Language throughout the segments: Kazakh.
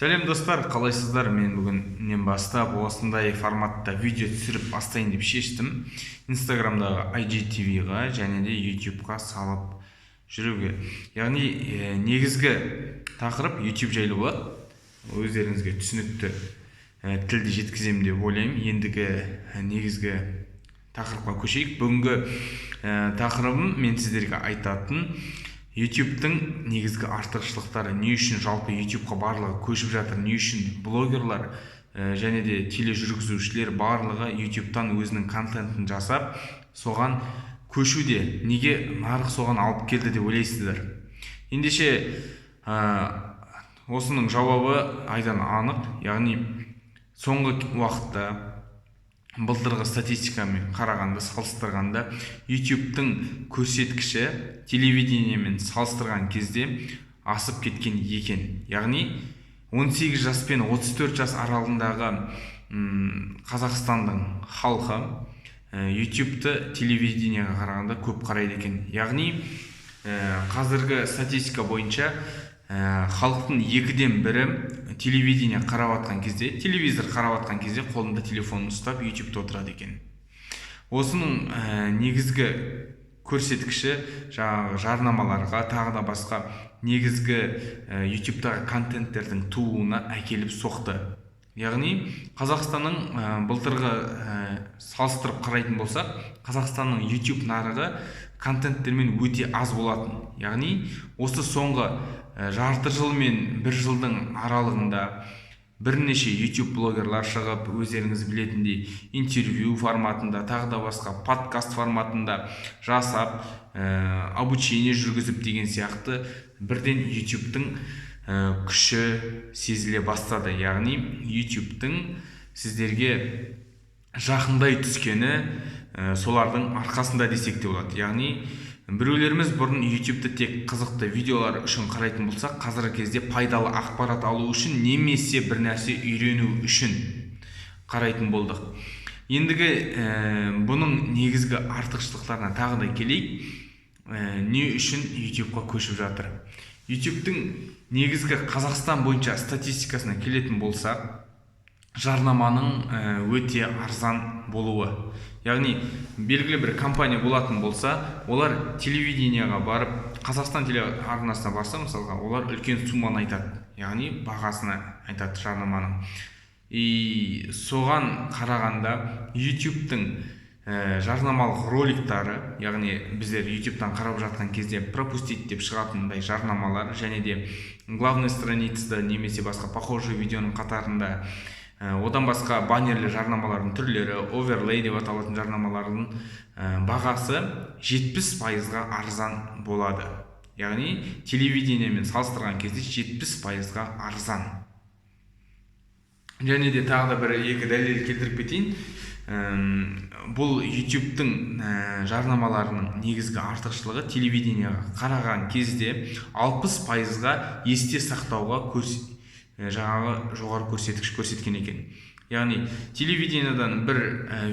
Сәлем, достар, қалайсыздар? Мен бүгіннен бастап осындай форматта видео түсіріп бастайын деп шештім. Инстаграмдағы IGTV-ға және де YouTube'қа салып жүруге. Яғни негізгі тақырып YouTube жайлы болады. Өздеріңізге түсінікті тілде жеткіземін деп ойлаймын. Ендігі негізгі тақырыпқа көшейік. Бүгінгі тақырыбым, мен сіздерге айтатын, YouTube'тың негізгі артықшылықтары. Не үшін жалпы YouTube'қа барлығы көшіп жатыр, не үшін блогерлар және де тележүргізушілер барлығы YouTube'тан өзінің контентін жасап, соған көшуде, неге нарық соған алып келді деп ойлайсыздар? Ендеше осының жауабы айдан анық. Яғни соңғы уақытта, былтырғы статистикамен қарағанда, салыстырғанда, YouTube'тың көрсеткіші телевидениемен салыстырған кезде асып кеткен екен. Яғни 18 жас пен 34 жас аралығындағы Қазақстанның халқы YouTube'ты телевидениеға қарағанда көп қарайды екен. Яғни қазіргі статистика бойынша халықтың екіден бірі телевидение қарап жатқан кезде, телевизор қарап жатқан кезде қолында телефонын ұстап, YouTube'та отырады екен. Осының негізгі көрсеткіші жаңағы жарнамаларға, тағы да басқа негізгі YouTube'тағы контенттердің тууына әкеліп соқты. Яғни Қазақстанның былтырғы салыстырып қарайтын болсақ, Қазақстанның YouTube нарығы контенттермен өте аз болатын. Яғни осы соңғы жарты жыл мен бір жылдың аралығында бірнеше YouTube блогерлар шығып, өздеріңіз білетіндей, интервью форматында, тағы да басқа подкаст форматында жасап, обучение жүргізіп деген сияқты, бірден YouTube'тың күші сезіле бастады. Яғни YouTube'тың сіздерге жақындай түскені солардың арқасында десек те болады. Яғни біреулеріміз бұрын YouTube'ты тек қызықты видеолар үшін қарайтын болсақ, қазіргі кезде пайдалы ақпарат алу үшін немесе бір нәрсе үйрену үшін қарайтын болдық. Ендігі бұның негізгі артықшылықтарына тағы да келейік. Не үшін YouTube'қа көшіп жатыр? YouTube'тың негізгі Қазақстан бойынша статистикасына келетін болсақ, жарнаманың өте арзан болуы. Яғни белгілі бір компания болатын болса, олар телевидениеға барып, Қазақстан телеарнасына барса, мысалға, олар үлкен сумманы айтады, яғни бағасына айтады жарнаманың. И соған қарағанда YouTube'тың жарнамалық роликтары, яғни біздер YouTube'тан қарап жатқан кезде «пропустить» деп шығатындай жарнамалар және де главный страницада немесе басқа похожий видеоның қатарында, одан басқа баннерлі жарнамалардың түрлері, оверлей деп аталатын жарнамалардың бағасы 70%-ға арзан болады. Яғни телевидениемен салыстырған кезде 70%-ға арзан. Және де тағы да бір екі дәлел келтіріп кетейін. Бұл YouTube'тың жарнамаларының негізгі артықшылығы телевидениеға қараған кезде 60%-ға есте сақтауға жаңағы жоғары көрсеткіш көрсеткен екен. Яғни телевидениедан бір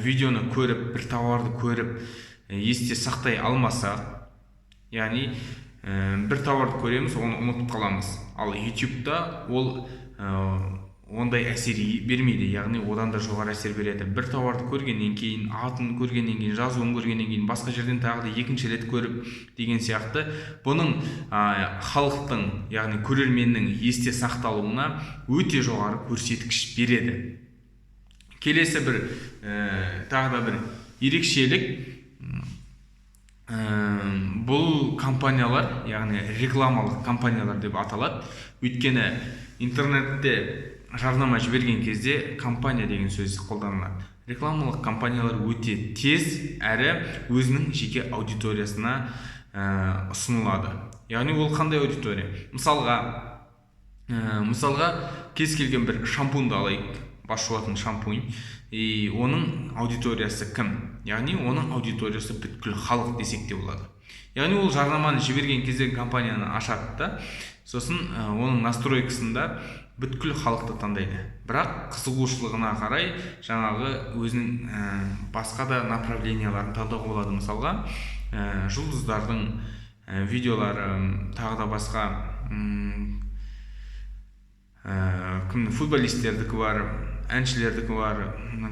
видеоны көріп, бір тауарды көріп, есте сақтай алмасақ, яғни бір тауарды көреміз, оны ұмытып қаламыз. Ал YouTube'та ол ондай әсер бермейді, яғни одан да жоғары әсер береді. Бір тауарды көргеннен кейін, атын көргеннен кейін, жазуын көргеннен кейін, басқа жерден тағы да екінші рет көріп деген сияқты, бұның халықтың, яғни көрерменнің есте сақталуына өте жоғары көрсеткіш береді. Келесі бір тағы да бір ерекшелік: бұл компаниялар, яғни рекламалық компаниялар деп аталады, өйткені интернетте жарнама жіберген кезде компания деген сөз қолданылады. Рекламалық компаниялар өте тез әрі өзінің жеке аудиториясына ұсынылады. Яғни ол қандай аудитория? Мысалға, кез келген бір шампуньді алайық, бас жуатын шампунь. И оның аудиториясы кім? Яғни оның аудиториясы бүткіл халық десек те болады. Яғни ол жарнаманы жіберген кезде компанияны ашады да, сосын оның настройкасында бүткіл халықты таңдайды, бірақ қызығушылығына қарай жаңағы өзінің басқа да направленияларын таңдауға болады. Мысалға, жұлдыздардың видеолары, тағы да басқа Кімнің, футболистердікі бар, әншілердікі бар,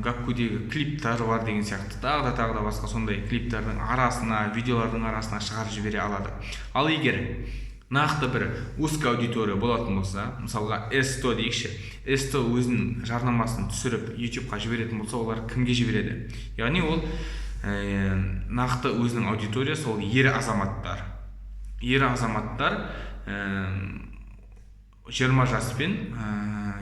Гаккудегі клиптар бар деген сияқты, тағы да, тағы да басқа сондай клиптардың арасына, видеолардың арасына шығарып жібере алады. Ал егер нақты бір узкая аудитория болатын болса, мысалға, С100 дейікші, С100 өзінің жарнамасын түсіріп, Ютубқа жіберетін болса, олар кімге жібереді? Яғни ол нақты өзінің аудиториясы, ол ер азаматтар, ер азаматтар, 20 жас пен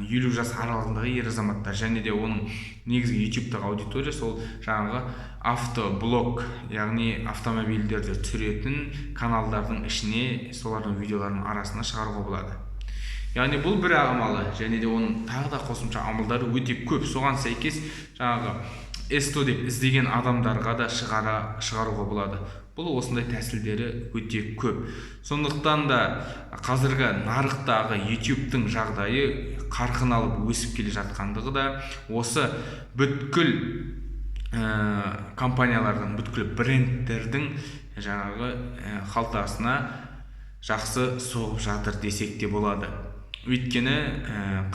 50 жас аралығындағы ер азаматтар. Және де оның негізгі Ютубтағы аудиториясы ол жаңағы автоблог, яғни автомобильдерді түсіретін каналдардың ішіне, солардың видеоларының арасына шығаруға болады. Яғни бұл бір амалы, және де оның тағы да қосымша амалдары өте көп. Соған сәйкес жаңағы С100 деп іздеген адамдарға да шығаруға болады. Бұл осындай тәсілдері өте көп. Сондықтан да қазіргі нарықтағы Ютубтың жағдайы қарқын алып өсіп келе жатқандығы да осы бүткіл компаниялардың, бүткіл брендтердің жаңағы қалтасына жақсы соғып жатыр десек те болады. Өйткені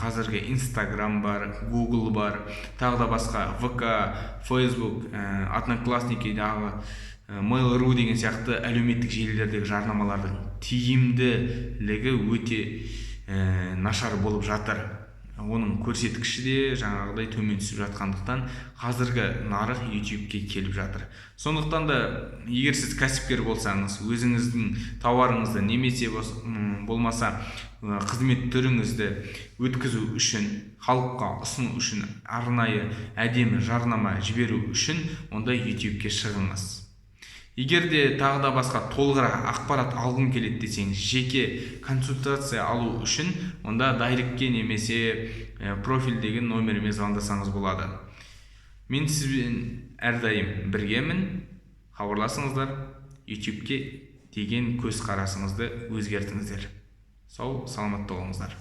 қазіргі Инстаграм бар, Гугл бар, тағы да басқа ВК, Фейсбук, Одноклассникидағы, Mail.ru деген сияқты әлеуметтік желілердегі жарнамалардың тиімділігі өте нашар болып жатыр. Оның көрсеткіші де жаңағыдай төмен түсіп жатқандықтан, қазіргі нарық Ютубке келіп жатыр. Сондықтан да егер сіз кәсіпкер болсаңыз, өзіңіздің тауарыңызды немесе болмаса қызмет түріңізді өткізу үшін, халыққа ұсыну үшін, арнайы әдемі жарнама жіберу үшін, онда Ютубке шығыңыз. Егер де тағы да басқа толығырақ ақпарат алғым келеді десеңіз, жеке консультация алу үшін, онда директке немесе профильдегі номеріме звондасаңыз болады. Мен сізбен әрдайым біргемін, хабарласыңыздар. Ютубке деген көзқарасыңызды өзгертіңіздер. Сау саламатта болыңыздар.